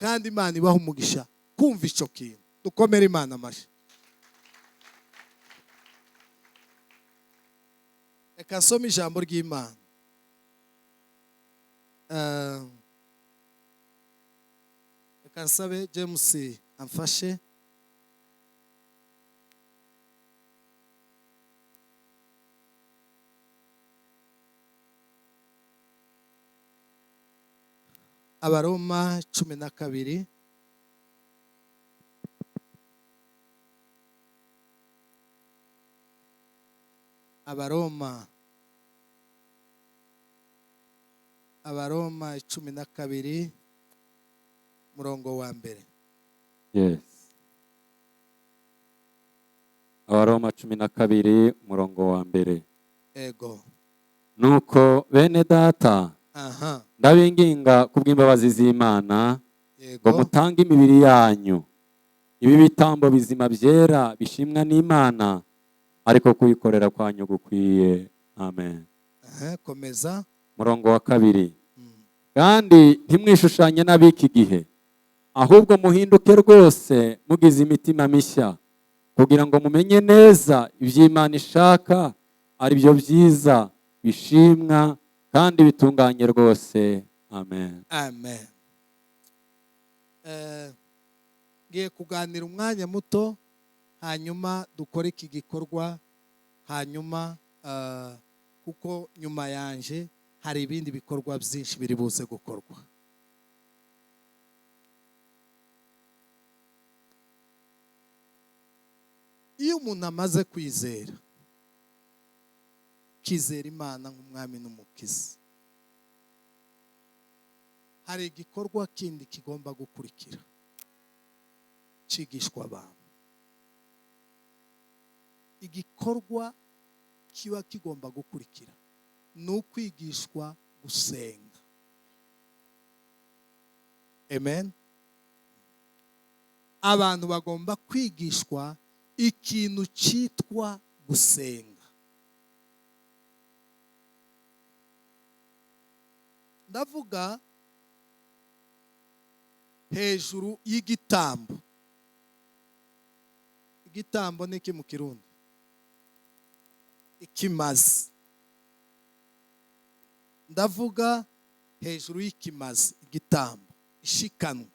Kandi Imana ibaha umugisha kumva icyo kintu. Dukomere Imana amashyi. Reka nsome ijambo ry'Imana. Reka nsabe James amfashe. Abaroma 12. Abaroma 12 murongo wa mbere. Yes. Abaroma 12 murongo wa mbere. Ego. Nuko bene data, ndabinginga kubw'imbabazi z'Imana ngo mutange imibiri yanyu ibi bitambo bizima byera bishimwa n'Imana, ariko kuyikorera kwanyu gukwiye. Amen. Komeza. Murongo wa 2. Kandi ntimwishushanye n'ab'iki gihe, ahubwo muhinduke rwose mugize imitima mishya, kugira ngo mumenye neza iby'Imana ishaka, ari byo byiza bishimwa kandi bitunganye rwose. Amen. Amen. Ngiye kuganira umwanya muto, hanyuma dukore iki gikorwa, hanyuma kuko nyuma yanje hari ibindi bikorwa byinshi biri buze gukorwa. Iyo umuntu amaze kwizera, kizera Imana nk'umwami n'umukiza, hari igikorwa kindi kigomba gukurikira cigishwa abantu. Igikorwa kiba kigomba gukurikira ni ukwigishwa gusenga. Amen. Abantu bagomba kwigishwa ikintu cyitwa gusenga. Ndavuga hejuru y'igitambo. Igitambo ni iki mu Kirundi? Ikimazi. Ndavuga hejuru y'ikimazi, igitambo, ishikanwa.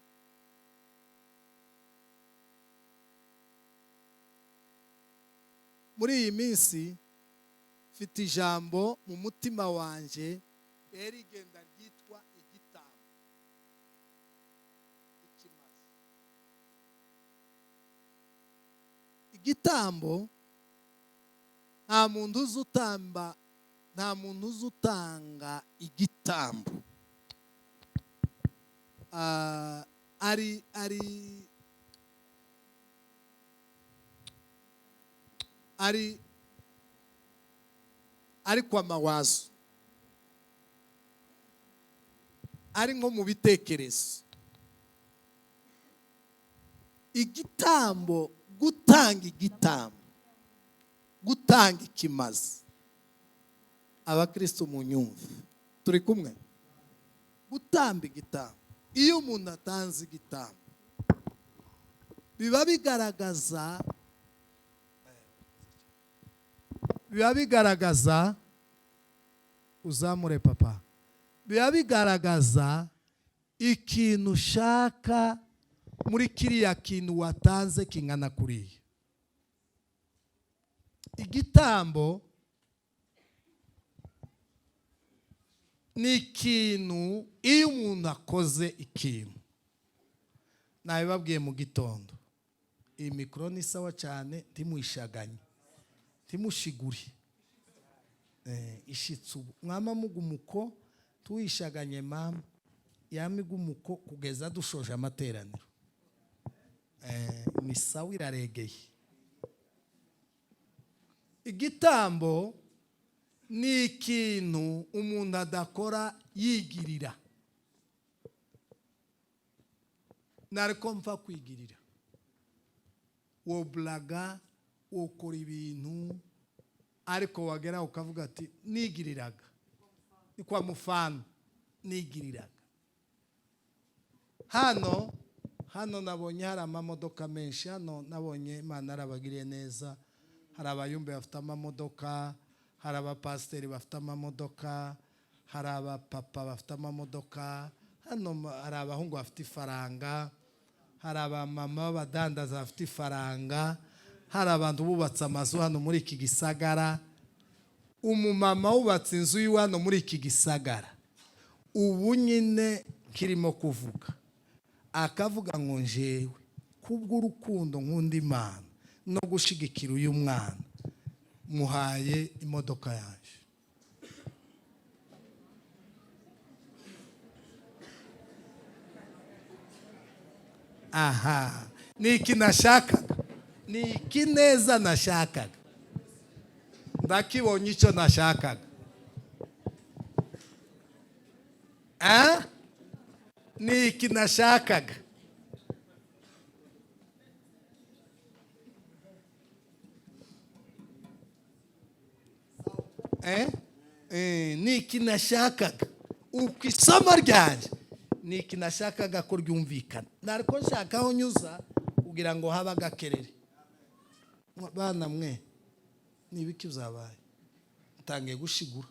Muri iyi minsi mfite ijambo mu mutima wanje rigenda ryitwa igitambo, ikimazi. Igitambo, nta muntu uzutamba, nta muntu uzutanga igitambo ari ari ari ari kwa mawazo, ari nko mu bitekerezo. Igitambo, gutanga igitambo, gutanga ikimazi. Abakristo munyumve, turi kumwe. Gutamba igitambo, iyo umuntu atanze igitambo biba bigaragaza, biba bigaragaza, uzamure papa, biba bigaragaza ikintu ushaka muri kiriya kintu watanze kingana kuriya. Igitambo ni ikintu, iyo umuntu akoze ikintu, nabibabwiye mu gitondo, iyi mikoro ni sawa cyane, ntimwishaganye, ntimushigure, ishitse ubu mwama mugumuko, tuwishaganye mama yamigumuko kugeza dushoje amateraniro. Ni sawa, iraregeye. Igitambo ni ikintu umuntu adakora yigirira. Nariko mfa kwigirira, woblaga ukora ibintu, ariko wagera ukavuga ati nigiriraga, ni kwa mufano nigiriraga. Hano Hano nabonye hari amamodoka menshi. Hano nabonye Imana yarabagiriye neza. Hari abayumbe bafite amamodoka, hari abapasiteri bafite amamodoka, hari abapapa bafite amamodoka. Hano hari abahungu bafite ifaranga, hari abamama b'abadandaza bafite ifaranga, hari abantu bubatse amazu hano muri iki gisagara. Umumama wubatse inzu yiwe hano muri iki gisagara, ubu nyine kirimo kuvuga, akavuga ngo: "Njewe kubw'urukundo nkunda Imana no gushigikira uyu mwana, muhaye imodoka yanjye." Aha ni iki nashakaga, ni iki neza nashakaga, ndakibonye icyo nashakaga. Ah? Ni iki nashakaga. Eh? Eh, ni iki nashakaga. Uko isomo ryanjye, ni iki nashakaga ko ryumvikana, nariko nshaka aho nyuza kugira ngo habe agakerere. Bana mwe, ni ibiki byabaye? Ntangiye gushigura.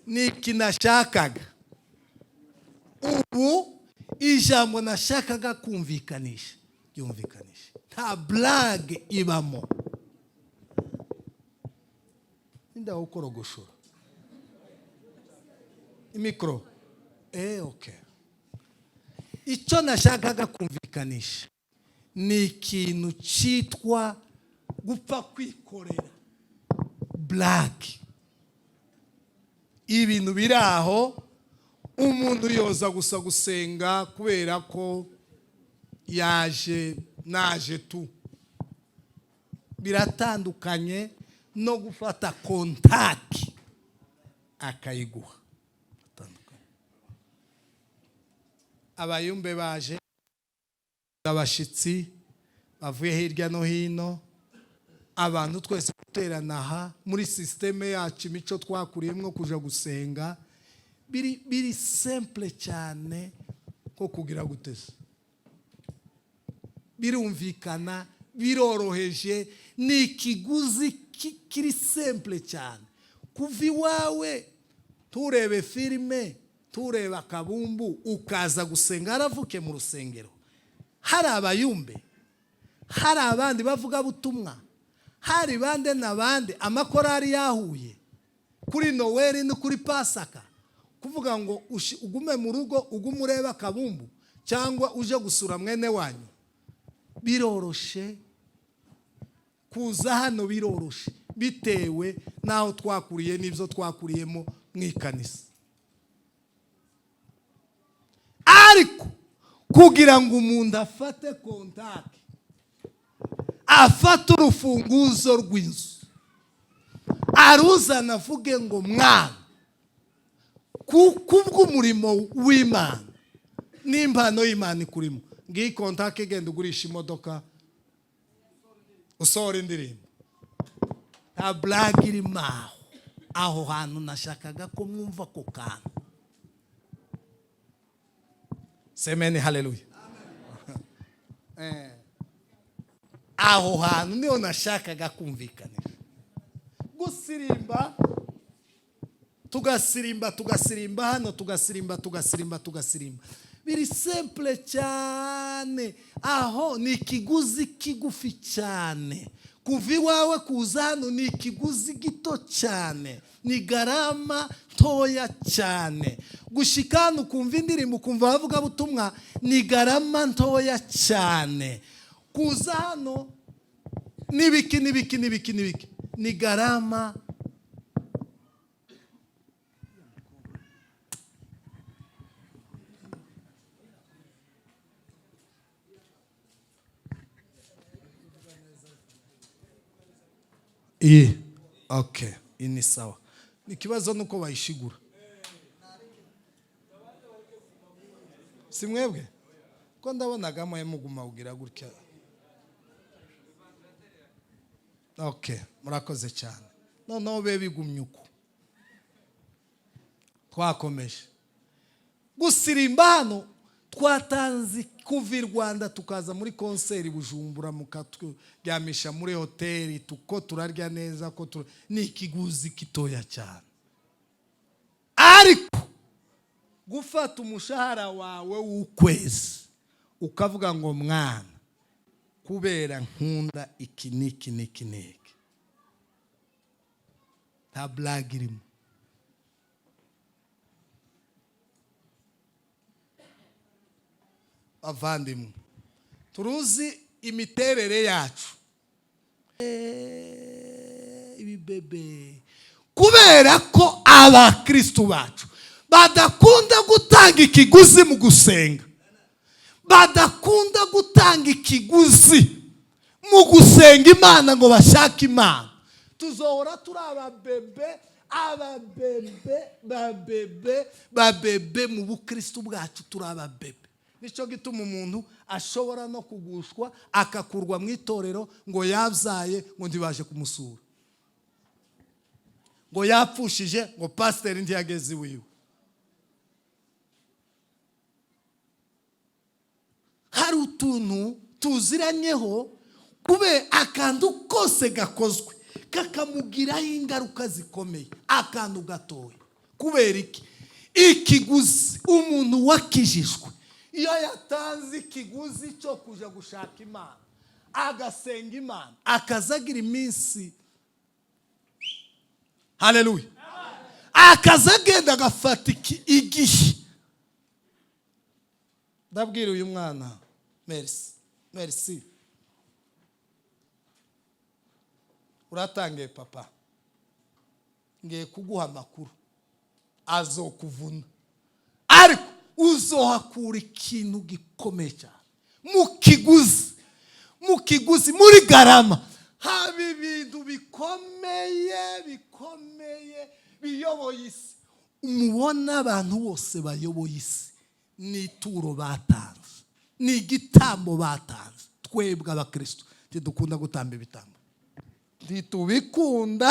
Ni iki nashakaga. Ubu ijambo nashakaga kumvikanisha ryumvikanisha, nta blague ibamo. Ndawukorogoshora imikoro. Okay, icyo nashakaga kumvikanisha ni ikintu cyitwa gupfa kwikorera blague. Ibintu biri aho, umuntu yoza gusa gusenga kubera ko yaje naje tu, biratandukanye no gufata kontaki akayiguha. Bitandukanye. Abayumbe baje, abashyitsi bavuye hirya no hino, abantu twese guterana aha muri système yacu, imico twakuriyemo, kuja gusenga biri simple cyane nko kugira gutese. Birumvikana, biroroheje, ni ikiguzi kiri simple cyane. Kuva iwawe, turebe filime, turebe akabumbu, ukaza gusenga haravuke mu rusengero, hari abayumbe, hari abandi bavugabutumwa, hari bande na bande, amakorari yahuye kuri Noweli no kuri Pasaka. Kuvuga ngo ugume mu rugo, ugume urebe akabumbu cyangwa uje gusura mwene wanyu, biroroshe. Kuza hano biroroshe bitewe n'aho twakuriye n'ibyo twakuriyemo mu ikanisa. Ariko kugira ngo umuntu afate kontake, afate urufunguzo rw'inzu, aruzana, avuge ngo: "Mwana, kubw'umurimo w'Imana n'impano y'Imana ikurimo, ngiyi kontake, genda ugurisha imodoka, usohora indirimbo." Nta blague irimo aho. Aho hantu nashakaga ko mwumva ako kantu. Semeni haleluya. Aho hantu niho nashakaga kumvikanisha. Gusirimba, tugasirimba, tugasirimba hano, tugasirimba, tugasirimba, tugasirimba, biri simple cyane. Aho ni ikiguzi kigufi cyane. Kuva iwawe kuza hano ni ikiguzi gito cyane, ni garama ntoya cyane. Gushika hano ukumva indirimbo, ukumva abavugabutumwa, ni garama ntoya cyane. Kuza hano n'ibiki n'ibiki n'ibiki n'ibiki, ni garama. Iyi okay, iyi ni sawa. Ikibazo ni uko bayishigura. Si mwebwe ko ndabonagamo muguma kugira gutya. Okay, murakoze cyane. Noneho be bigumye uko twakomeje gusirimba hano. Twatanze kuva i Rwanda tukaza muri concert Bujumbura, mukaturyamisha muri hoteli, tuko turarya neza ko ni ikiguzi gitoya cyane. Ariko gufata umushahara wawe w'ukwezi ukavuga ngo: "Mwana, kubera nkunda iki n'iki n'iki n'iki," nta blague irimo. Bavandimwe, turuzi imiterere yacu, ibibebe, kubera ko abakristu bacu badakunda gutanga ikiguzi mu gusenga, badakunda gutanga ikiguzi mu gusenga Imana ngo bashake Imana. Tuzohora turi ababebe, ababebe, babebe, babebe mu bukristu bwacu. Turi ababebe. Nicyo gituma umuntu ashobora no kugushwa, akakurwa mu itorero ngo yabyaye, ngo ntibaje kumusura, ngo yapfushije, ngo pasiteri ntiyageze iwiwe. Hari utuntu tuziranyeho, kubera akantu kose gakozwe kakamugiraho ingaruka zikomeye, akantu gatoya. Kubera iki? Ikiguzi. Umuntu wakijijwe, iyo yatanze ikiguzi cyo kujya gushaka Imana, agasenga Imana, akazagira iminsi, haleluya, akaza agenda agafata igihe. Ndabwira uyu mwana, merci, merci, uratangiye papa. Ngiye kuguha amakuru azokuvuna, ariko uzohakura ikintu gikomeye cyane mu kiguzi. Mu kiguzi, muri garama, haba ibintu bikomeye, bikomeye biyoboye isi. Mubona abantu bose bayoboye isi ni ituro batanze, ni igitambo batanze. Twebwe abakristo ntidukunda gutamba ibitambo, ntitubikunda,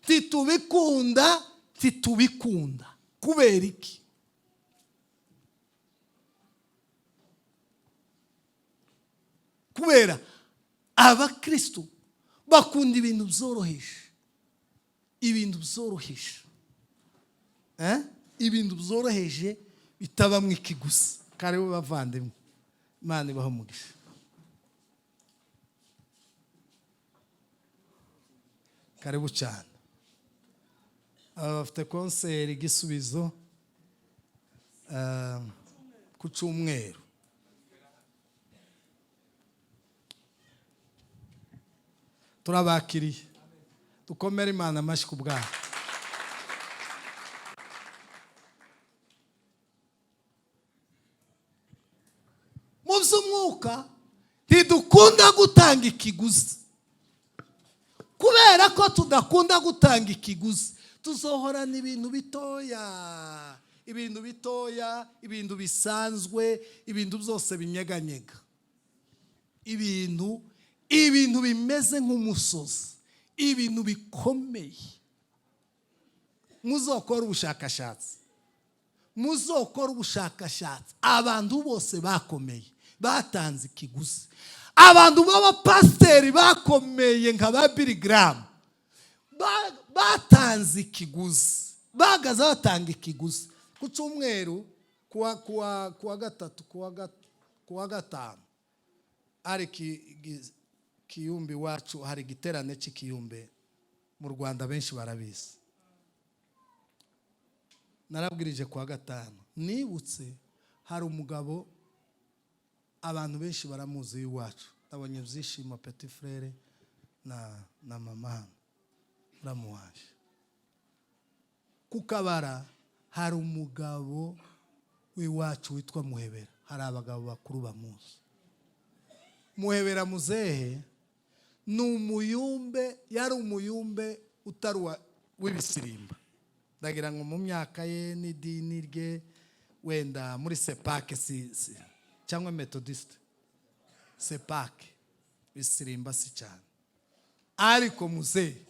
ntitubikunda, ntitubikunda. Kubera iki? Kubera abakristo bakunda ibintu byoroheje, ibintu byoroheje, Eh? Ibintu byoroheje bitabamwo ikiguzi. Karibu bavandimwe, Imana ibaho umugisha. Karibu cyane. Aba bafite concert Igisubizo ku cyumweru. Turabakiriye. Dukomere Imana amashyi ku bwabo. Mu by'umwuka ntidukunda gutanga ikiguzi. Kubera ko tudakunda gutanga ikiguzi, tuzohorana ibintu bitoya, ibintu bitoya, ibintu bisanzwe, ibintu byose binyeganyega, ibintu bimeze nk'umusozi, ibintu bikomeye. Muzokora ubushakashatsi, muzokora ubushakashatsi, abantu bose bakomeye batanze ikiguzi. Abantu b'abapasiteri bakomeye nka ba Billy Graham batanze ikiguzi, bahagaze batanga ikiguzi. Ku cyumweru, kuwa gatatu, kuwa gatanu, hari Kiyumbi iwacu, hari igiterane cy'Ikiyumbe mu Rwanda, benshi barabizi. Narabwirije kuwa gatanu, nibutse hari umugabo abantu benshi baramuzi iwacu. Nabonye Byishimo, petit frère na mama hano uramuwaje. Ku Kabara hari umugabo w'iwacu witwa Muhebera, hari abagabo bakuru bamuzi. Muhebera muzehe ni umuyumbe, yari umuyumbe utari w'ibisirimba. Ndagira ngo mu myaka ye n'idini rye, wenda muri CEPAC si, cyangwa Methodiste, CEPAC, bisirimba si cyane. Ariko muzehe,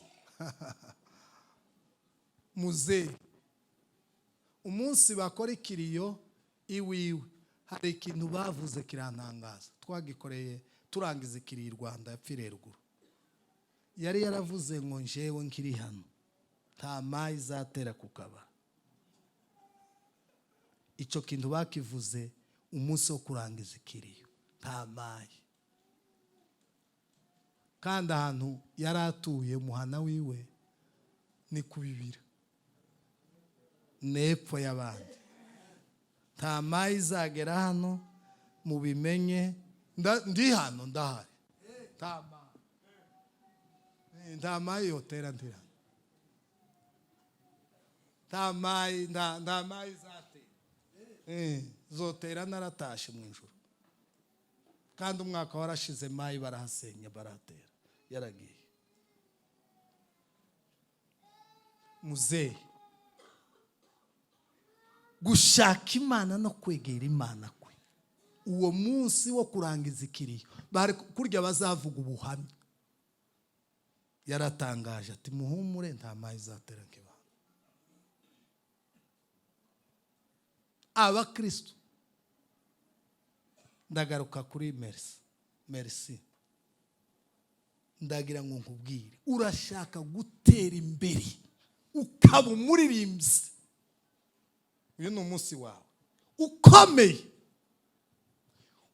muzehe, umunsi bakora ikiriyo iwiwe, hari ikintu bavuze kirantangaza. Twagikoreye turangiza ikiriyo i Rwanda, yapfiriye ruguru. Yari yaravuze ngo: "Njewe nkiri hano, nta mayi izatera ku kabara." Icyo kintu bakivuze umunsi wo kurangiza ikiriyo, nta mayi. Kandi ahantu yari atuye, umuhana wiwe, ni ku bibira n'epfo y'abandi. Nta mayi izagera hano, mubimenye. Ndi hano, ndahari. Nta mayi, nta mayi yotera ndi hano. Nta mayi, nta mayi izatera. Zotera naratashe mu ijoro. Kandi umwaka warashize, mayi barahasenya, baratera, yaragiye. Muzehe, gushaka Imana no kwegera Imana kwe, uwo munsi wo kurangiza ikiriyo, bari kurya bazavuga ubuhamya, yaratangaje ati: "Muhumure, nta mayi izatera nk'ibanga." Abakristo, ndagaruka kuri Merci. Merci, ndagira ngo nkubwire: urashaka gutera imbere, ukaba umuririmbyi, uyu ni umunsi wawe ukomeye.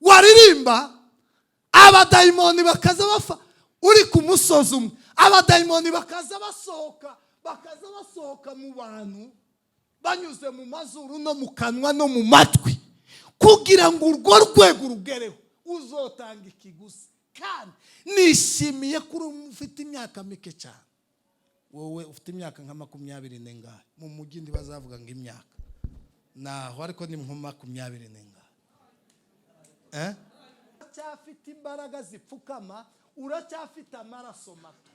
Waririmba, abadayimoni bakaza bafa. Uri ku musozi umwe, abadayimoni bakaza basohoka, bakaza basohoka mu bantu banyuze mu mazuru no mu kanwa no mu matwi. Kugira ngo urwo rwego urugereho, uzotanga ikiguzi. Kandi nishimiye ko uri ufite imyaka mike cyane. Wowe ufite imyaka nka 24. Mu mujyi ntibazavuga ngo imyaka naho, ariko ni nko 24. Uracyafite imbaraga zipfukama, uracyafite amaraso mato.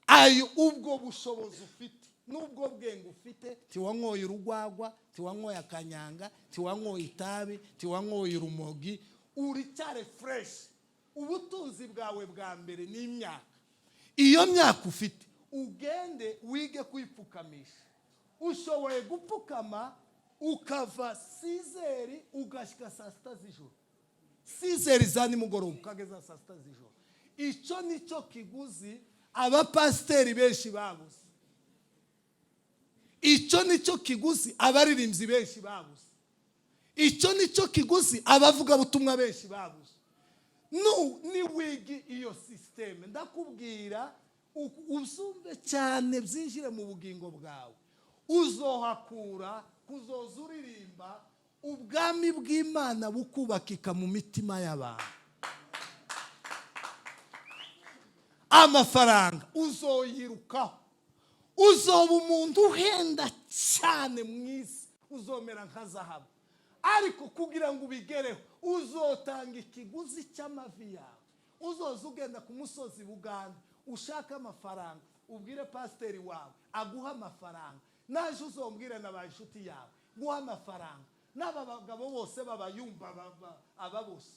Ayo ubwo bushobozi ufite n'ubwo bwenge ufite, tiwanyoye urugwagwa, tiwanyoye akanyanga, tiwanyoye itabi, tiwanyoye urumogi, uricyare fresh. Ubutunzi bwawe bwa mbere ni imyaka. Iyo myaka ufite, ugende wige kwipfukamisha. Ushoboye gupfukama ukava 6h ugashyika saa 6 z'ijoro, 6h za nimugoroba ukageza saa 6 z'ijoro. Icyo ni cyo kiguzi abapasiteri benshi babuze. Icyo ni cyo kiguzi abaririmbyi benshi babuze. Icyo ni cyo kiguzi abavugabutumwa benshi babuze. Niwigi iyo système, ndakubwira, uzumve cyane, byinjire mu bugingo bwawe, uzohakura kuzoza uririmba, ubwami bw'Imana bukubakika mu mitima y'abantu. Amafaranga uzoyirukaho, uzoba umuntu uhenda cyane mu isi, uzomera nka zahabu. Ariko kugira ngo ubigereho, uzotanga ikiguzi cy'amavi yawe. Uzoza ugenda ku musozi Buganda ushaka amafaranga, ubwire pasiteri wawe aguha amafaranga. Naje uzombwire na ba inshuti yawe guha amafaranga, n'aba bagabo bose b'abayumba, aba bose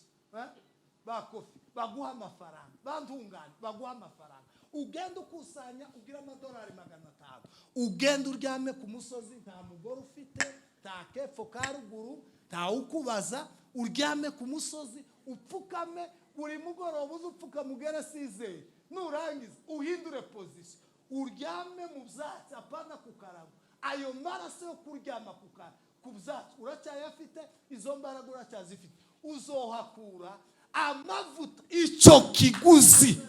ba Kofi baguha amafaranga, bantungane baguha amafaranga. Ugenda ukusanya, ugira amadolari 500, ugenda uryame ku musozi. Nta mugore ufite, nta kepfo ka ruguru, nta ukubaza. Uryame ku musozi, upfukame buri mugoroba, uze upfukame ugere 6h. Nurangiza uhindure position, uryame mu byatsi, apana ku karago. Ayo maraso yo kuryama ku byatsi uracyayafite, izo mbaraga uracyazifite, uzohakura amavuta. Icyo kiguzi,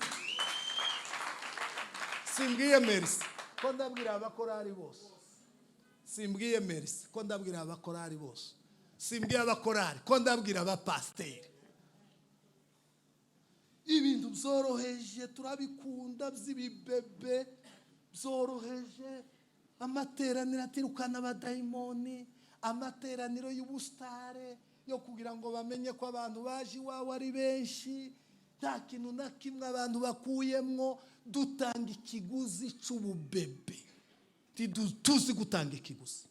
simbwiye Merci ko ndabwira abakorari bose, simbwiye Merci ko ndabwira abakorari bose, simbwiye abakorari ko ndabwira abapasiteri. Ibintu byoroheje turabikunda, by'ibibebe byoroheje, amateraniro atirukana abadayimoni, amateraniro y'ubusitare yo kugira ngo bamenye ko abantu baje iwawe ari benshi, nta kintu na kimwe abantu bakuyemwo. Dutanga ikiguzi cy'ububebe. Tuzi gutanga ikiguzi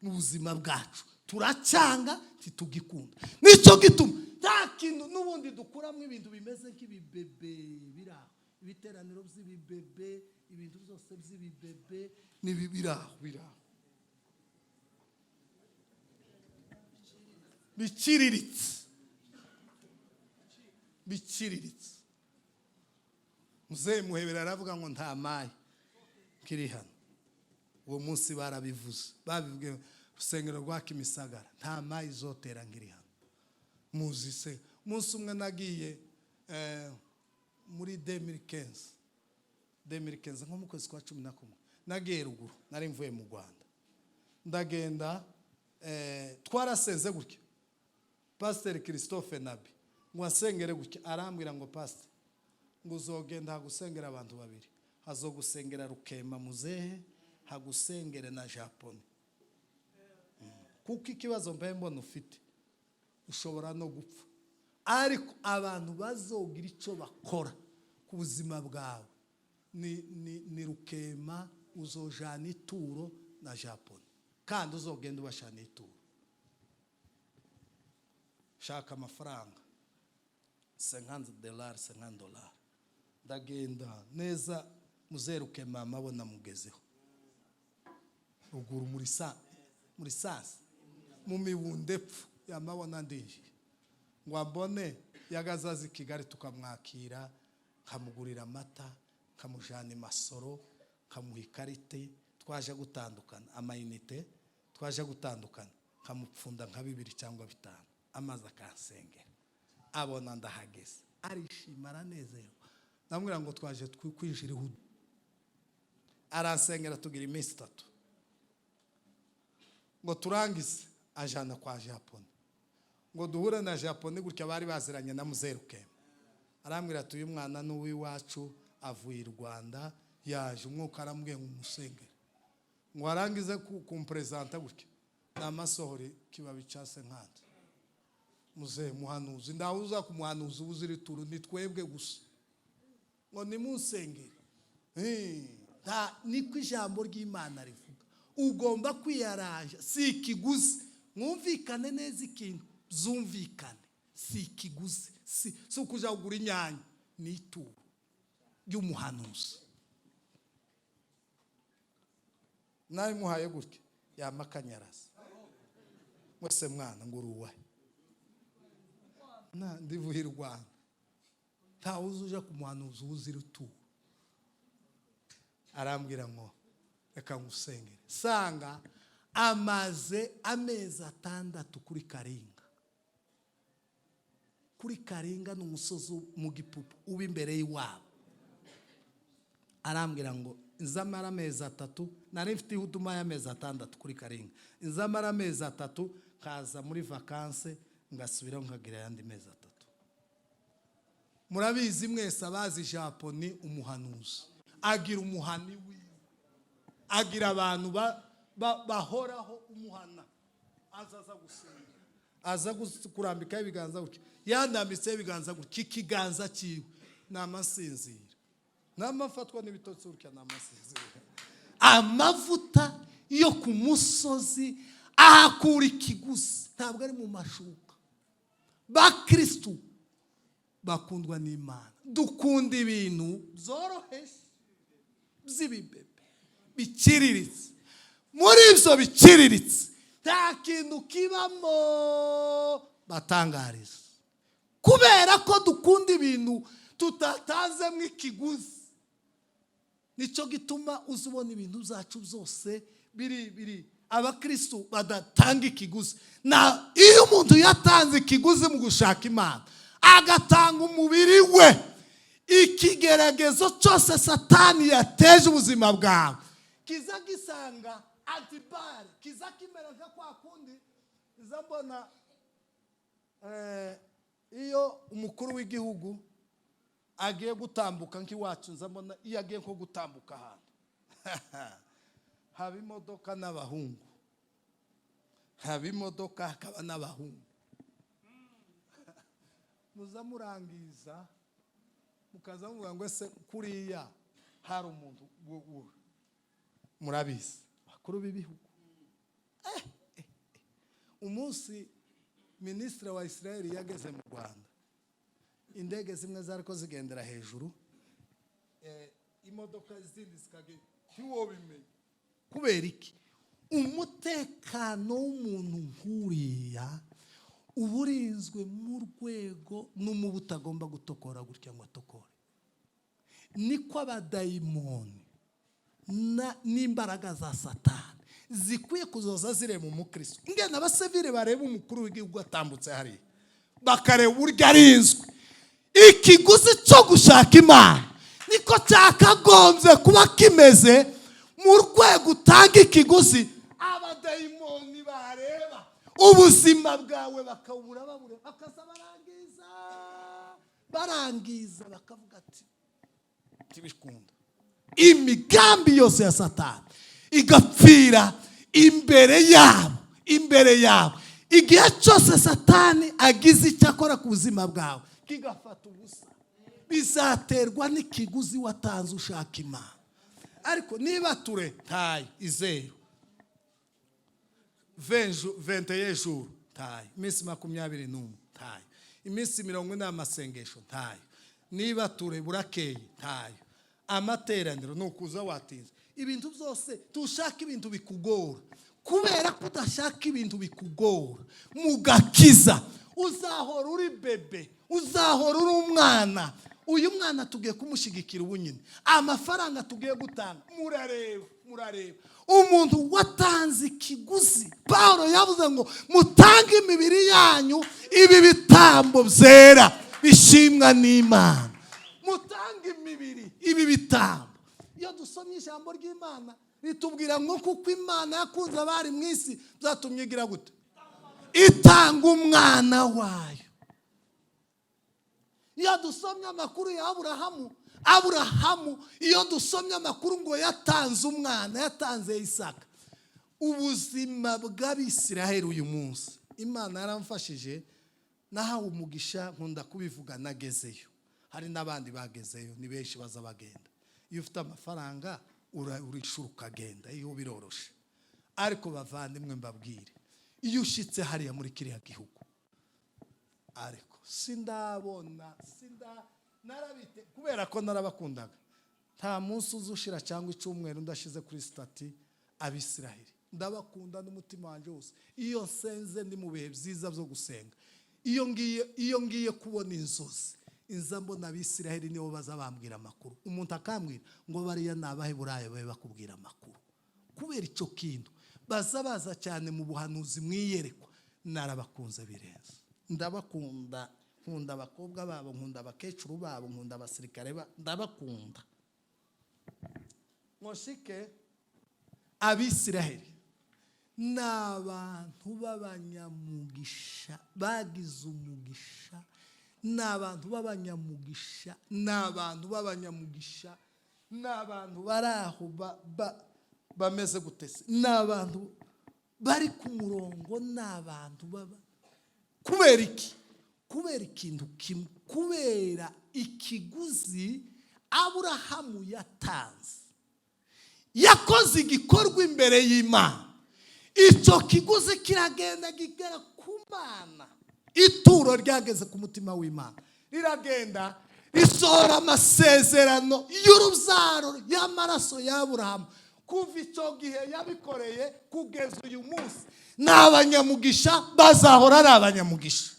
mu buzima bwacu, turacyanga, ntitugikunda. Nicyo gituma nta kintu n'ubundi dukuramo, ibintu bimeze nk'ibibebe biri aho. Ibiteraniro by'ibibebe, ibintu byose by'ibibebe ni biraho, biraho biciriritse, biciriritse. Muzehe Muhebera aravuga ngo nta mayi kiri hano. Uwo munsi barabivuze, babivuge urusengero rwa Kimisagara, nta mayi izotera nkiri hano. Muzi se umunsi umwe nagiye muri 2015, 2015 nko mu kwezi kwa 11, nagiye ruguru, nari mvuye mu Rwanda, ndagenda, twarasenze gutya. Pasiteri Christophe Nabi ngo asengere gutya, arambwira ngo: "Pasiteri, ngo uzogenda hagusengera abantu babiri, hazogusengera Rukema muzehe, hagusengere na Japone, kuko ikibazo mbaye mbona ufite ushobora no gupfa, ariko abantu bazogira icyo bakora ku buzima bwawe ni Rukema uzojana ituro na Japone, kandi uzogenda ubashana ituro." Shaka amafaranga $50, $50. Ndagenda neza, muzeruke mama abona mugezeho ruguru muri sa muri sasa mu mibunde pfu yamabona ndinjiye ngo ambone. Yagazaza i Kigali tukamwakira, nkamugurira amata, nkamujyana i Masoro, nkamuha ikarite. Twaje gutandukana amayinite, twaje gutandukana nkamupfunda nka bibiri cyangwa bitanu, amazi akansengera. Abona ndahageze, arishima, aranezerwa. Ndamubwira ngo twaje kwinjira ihudu, aransengera, tugira iminsi 3 ngo turangize, ajana kwa Japone ngo duhure na Japone gutya. Bari baziranye na muzeruke. Arambwira ati: "Uyu mwana ni uw'iwacu, avuye i Rwanda, yaje umwuka arambwiye ngo umusengere." Ngo arangize kumperezanta gutya, namasohore kibabi cya cinquante. Muzehe muhanuzi, ndawe uza kumuhanuzi uzira ituru, ni twebwe gusa ngo nimunsengere. Nta niko ijambo ry'Imana rivuga, ugomba kwiyaranja, si ikiguzi. Mwumvikane neza ikintu, zumvikane, si ikiguzi, si ukuja kugura inyanya, ni ituro ry'umuhanuzi. Nabimuhaye gutya, yamakanyaraza mwese. "Mwana, ngo uri uwahe?" "Na ndivuye i Rwanda." Ntawe uzi uja kumuhanuzi uzira ituro. Arambwira ngo: "Reka ngusengere." Sanga amaze amezi 6 kuri Karinga. Kuri Karinga ni umusozi mu Gipupu uba imbere y'iwabo. Arambwira ngo nzamara amezi 3, nari mfite ihuduma y'amezi 6 kuri Karinga, nzamara amezi 3 nkaza muri vacances, ngasubiraho nkagira ayandi mezi 3. Murabizi mwese abazi Japoni, umuhanuzi agira umuhani wiwe, agira abantu bahoraho umuhana. Azaza gusenga, aza kurambikaho ibiganza gutya, yandambitseho ibiganza gutya, ikiganza cyiwe ni amasinzira, n'amafatwa n'ibitotsi gutya, ni amasinzira. Amavuta yo ku musozi ahakura ikiguzi, ntabwo ari mu mashuka. Bakirisitu bakundwa n'Imana, dukunda ibintu byoroheje by'ibibebe biciriritse. Muri ibyo biciriritse nta kintu kibamo batangariza, kubera ko dukunda ibintu tutatanzemo ikiguzi. Nicyo gituma uza ubona ibintu byacu byose biri abakirisitu badatanga ikiguzi. Na iyo umuntu yatanze ikiguzi mu gushaka Imana, agatanga umubiri we, ikigeragezo cyose Satani yateje ubuzima bwawe kiza gisanga antibare, kiza kimera nka kwa kundi iza mbona iyo umukuru w'igihugu agiye gutambuka nk'iwacu, nza mbona iyo agiye nko gutambuka ahantu haba imodoka n'abahungu, haba imodoka hakaba n'abahungu, muza murangiza mukaza muvuga ngo: "Ese kuriya hari umuntu?" Murabizi bakuru b'ibihugu. Umunsi minisitiri wa Israel yageze mu Rwanda, indege zimwe zari ko zigendera hejuru. Imodoka zindi zikagenda, ntiwobimenya. Kubera iki? Umutekano w'umuntu nk'uriya uba urinzwe mu rwego n'umubu utagomba gutokora gutya ngo atokore. Niko abadayimoni n'imbaraga za Satani zikwiye kuzoza zireba umukristo. Ngena abasivile bareba umukuru w'igihugu atambutse hariya, bakareba uburyo arinzwe. Ikiguzi cyo gushaka Imana niko cyakagombye kuba kimeze, mu rwego utanga ikiguzi, abadayimoni bareba ubuzima bwawe bakabura, babura, bakaza barangiza, barangiza, bakavuga ati: "Ntibikunda." Imigambi yose ya Satani igapfira imbere yabo, imbere yabo. Igihe cyose Satani agize icyo akora ku buzima bwawe kigafata ubusa, bizaterwa n'ikiguzi watanze ushaka Imana. Ariko niba ture tayo izeru 21 jours tayo, iminsi 21 tayo, iminsi 40 y'amasengesho tayo, niba ture burakeye tayo, amateraniro ni ukuza watinze, ibintu byose tushaka ibintu bikugora. Kubera ko udashaka ibintu bikugora mu gakiza, uzahora uri bébé, uzahora uri umwana. Uyu mwana tugiye kumushyigikira ubu nyine, amafaranga tugiye gutanga, murareba, murareba umuntu watanze ikiguzi. Paul yavuze ngo: "Mutange imibiri yanyu ibi bitambo byera bishimwa n'Imana." Mutange imibiri ibi bitambo. Iyo dusomye ijambo ry'Imana ritubwira ngo kuko Imana yakunze abari mu isi, byatumye igira gute? Itanga umwana wayo. Iyo dusomye amakuru ya Aburahamu, Aburahamu, iyo dusomye amakuru ngo yatanze umwana, yatanze Isaka. Ubuzima bw'Abisiraheli uyu munsi, Imana yaramfashije, nahawe umugisha, nkunda kubivuga, nagezeyo. Hari n'abandi bagezeyo, ni benshi baza bagenda. Iyo ufite amafaranga urishura ukagenda, iyo biroroshe. Ariko bavandimwe, mbabwire, iyo ushyitse hariya muri kiriya gihugu, ariko sindabona, sinda narabite, kubera ko narabakundaga. Nta munsi uza ushira cyangwa icyumweru ndashize kuri status Abisiraheli. Ndabakunda n'umutima wanjye wose. Iyo nsenze, ndi mu bihe byiza byo gusenga, iyo ngiye kubona inzozi, inza mbona Abisiraheli, nibo baza bambwira amakuru. Umuntu akambwira ngo: "Bariya ni Abaheburayo, babe bakubwira amakuru." Kubera icyo kintu baza baza cyane mu buhanuzi, mu iyerekwa. Narabakunze birenze, ndabakunda. Nkunda abakobwa babo, nkunda abakecuru babo, nkunda abasirikare, ndabakunda. Nkoshike, Abisiraheli ni abantu b'abanyamugisha, bagize umugisha. Ni abantu b'abanyamugisha, ni abantu b'abanyamugisha, ni abantu bari aho bameze gute se? Ni abantu bari ku murongo, ni abantu baba. Kubera iki? Kubera ikintu kimwe, kubera ikiguzi Aburahamu yatanze. Yakoze igikorwa imbere y'Imana, icyo kiguzi kiragenda kigera ku Mana. Ituro ryageze ku mutima w'Imana, riragenda risohora amasezerano y'urubyaro y'amaraso y'Aburahamu. Kuva icyo gihe yabikoreye kugeza uyu munsi, ni abanyamugisha, bazahora ari abanyamugisha,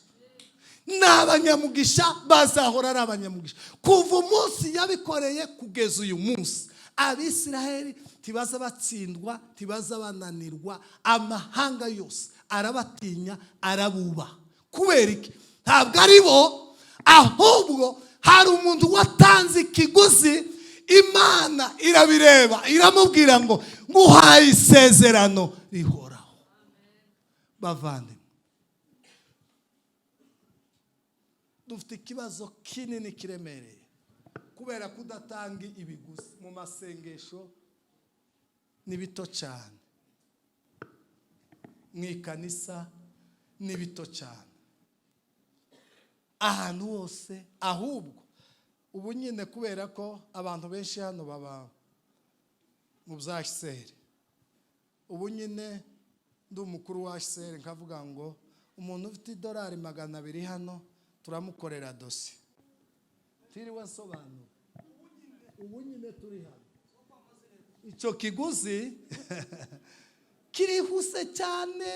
ni abanyamugisha, bazahora ari abanyamugisha. Kuva umunsi yabikoreye kugeza uyu munsi, Abisiraheli ntibaza batsindwa, ntibaza bananirwa. Amahanga yose arabatinya, arabubaha. Kubera iki? Ntabwo ari bo, ahubwo hari umuntu watanze ikiguzi. Imana irabireba, iramubwira ngo: "Nguhaye isezerano rihoraho." Bavandimwe, dufite ikibazo kinini kiremereye kubera kudatanga ibiguzi mu masengesho. Ni bito cyane mu ikanisa, ni bito cyane ahantu hose. Ahubwo ubu nyine, kubera ko abantu benshi hano baba mu bya HCR, ubu nyine ndi umukuru wa HCR, nkavuga ngo umuntu ufite idolari 200 hano turamukorera dosiye, ntiriwe nsobanura. Ubu nyine turi hano, icyo kiguzi kirihuse cyane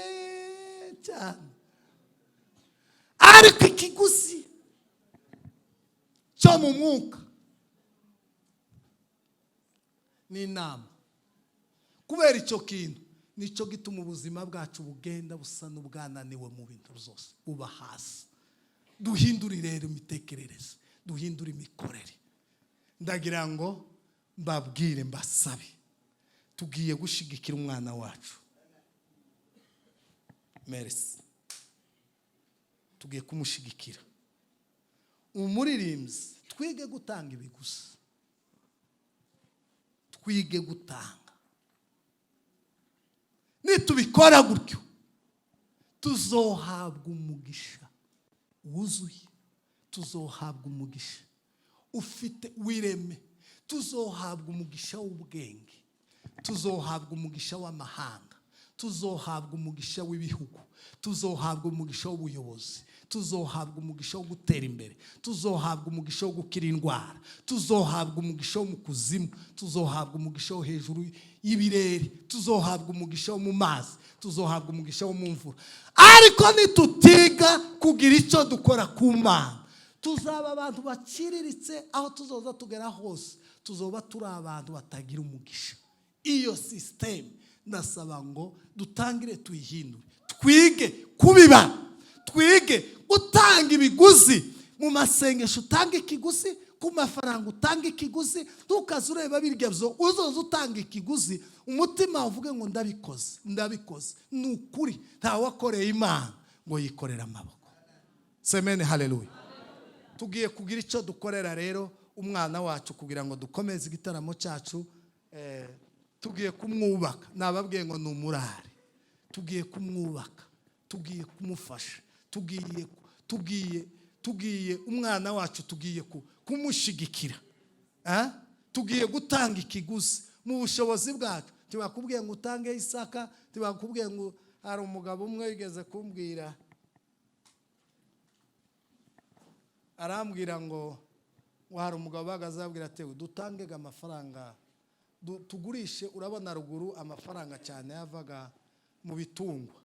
cyane, ariko ikiguzi cyo mu mwuka ni inama. Kubera icyo kintu nicyo gituma ubuzima bwacu bugenda busa n'ubwananiwe mu bintu byose, buba hasi. Duhindure rero imitekerereze, duhindure imikorere. Ndagira ngo mbabwire, mbasabe, tugiye gushyigikira umwana wacu Merci, tugiye kumushyigikira umuririmbyi. Twige gutanga ibiguzi, twige gutanga. Nitubikora gutyo, tuzohabwa umugisha wuzuye, tuzohabwa umugisha ufite w'ireme, tuzohabwa umugisha w'ubwenge, tuzohabwa umugisha w'amahanga, tuzohabwa umugisha w'ibihugu, tuzohabwa umugisha w'ubuyobozi, tuzohabwa umugisha wo gutera imbere, tuzohabwa umugisha wo gukira indwara, tuzohabwa umugisha wo mu kuzimu, tuzohabwa umugisha wo hejuru y'ibirere, tuzohabwa umugisha wo mu mazi, tuzohabwa umugisha wo mu mvura. Ariko nitutiga kugira icyo dukora ku Mana, tuzaba abantu baciriritse. Aho tuzoza tugera hose, tuzoba turi abantu batagira umugisha. Iyo système ndasaba ngo dutangire tuyihindure, twige kubiba, twige gutanga ibiguzi. Mu masengesho utanga ikiguzi, ku mafaranga utanga ikiguzi. Ntukaze ureba birya byo, uzoza utanga ikiguzi, umutima uvuge ngo ndabikoze, ndabikoze. Ni ukuri, ntawakoreye Imana ngo yikorere amaboko. Semene haleluya. Tugiye kugira icyo dukorera rero umwana wacu kugira ngo dukomeze igitaramo cyacu. Tugiye kumwubaka. Nababwiye ngo ni umurare. Tugiye kumwubaka, tugiye kumufasha, tugiye umwana wacu, tugiye kumushyigikira. Tugiye gutanga ikiguzi mu bushobozi bwacu. Ntibakubwiye ngo utange isaka, ntibakubwiye ngo. Hari umugabo umwe wigeze kumbwira, arambwira ngo hari umugabo uhagaze ababwira ati: "Dutange amafaranga, tugurishe." Urabona ruguru amafaranga cyane yavaga mu bitungwa.